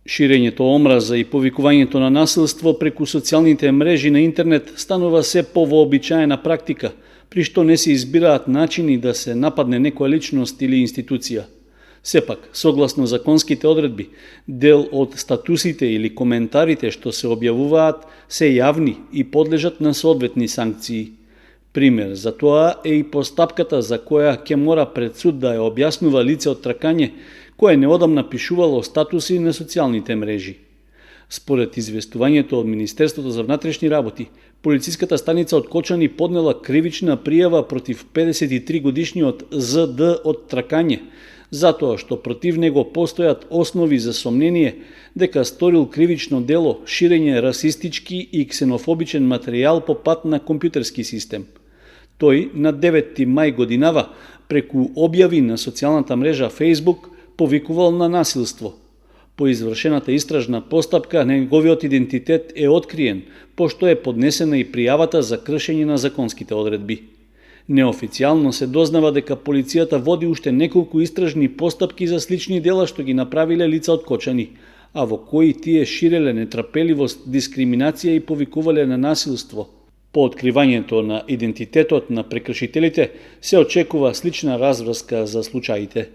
Ширењето омраза и повикувањето на насилство преку социјалните мрежи на интернет станува се повообичаена практика, при што не се избираат начини да се нападне некоја личност или институција. Сепак, согласно законските одредби, дел од статусите или коментарите што се објавуваат се јавни и подлежат на соодветни санкции. Пример за тоа е и постапката за која ќе мора пред суд да ја објаснува лице од тркање кое неодамна пишувало статуси на социјалните мрежи. Според известувањето од Министерството за внатрешни работи, полициската станица од Кочани поднела кривична пријава против 53 годишниот ЗД од тркање, затоа што против него постојат основи за сомнение дека сторил кривично дело ширење расистички и ксенофобичен материјал по пат на компјутерски систем. Тој на 9 мај годинава преку објави на социјалната мрежа Facebook повикувал на насилство. По извршената истражна постапка неговиот идентитет е откриен, пошто е поднесена и пријавата за кршење на законските одредби. Неофицијално се дознава дека полицијата води уште неколку истражни постапки за слични дела што ги направиле лица од Кочани, а во кои тие ширеле нетрпеливост, дискриминација и повикувале на насилство. По откривањето на идентитетот на прекршителите се очекува слична разврска за случаите.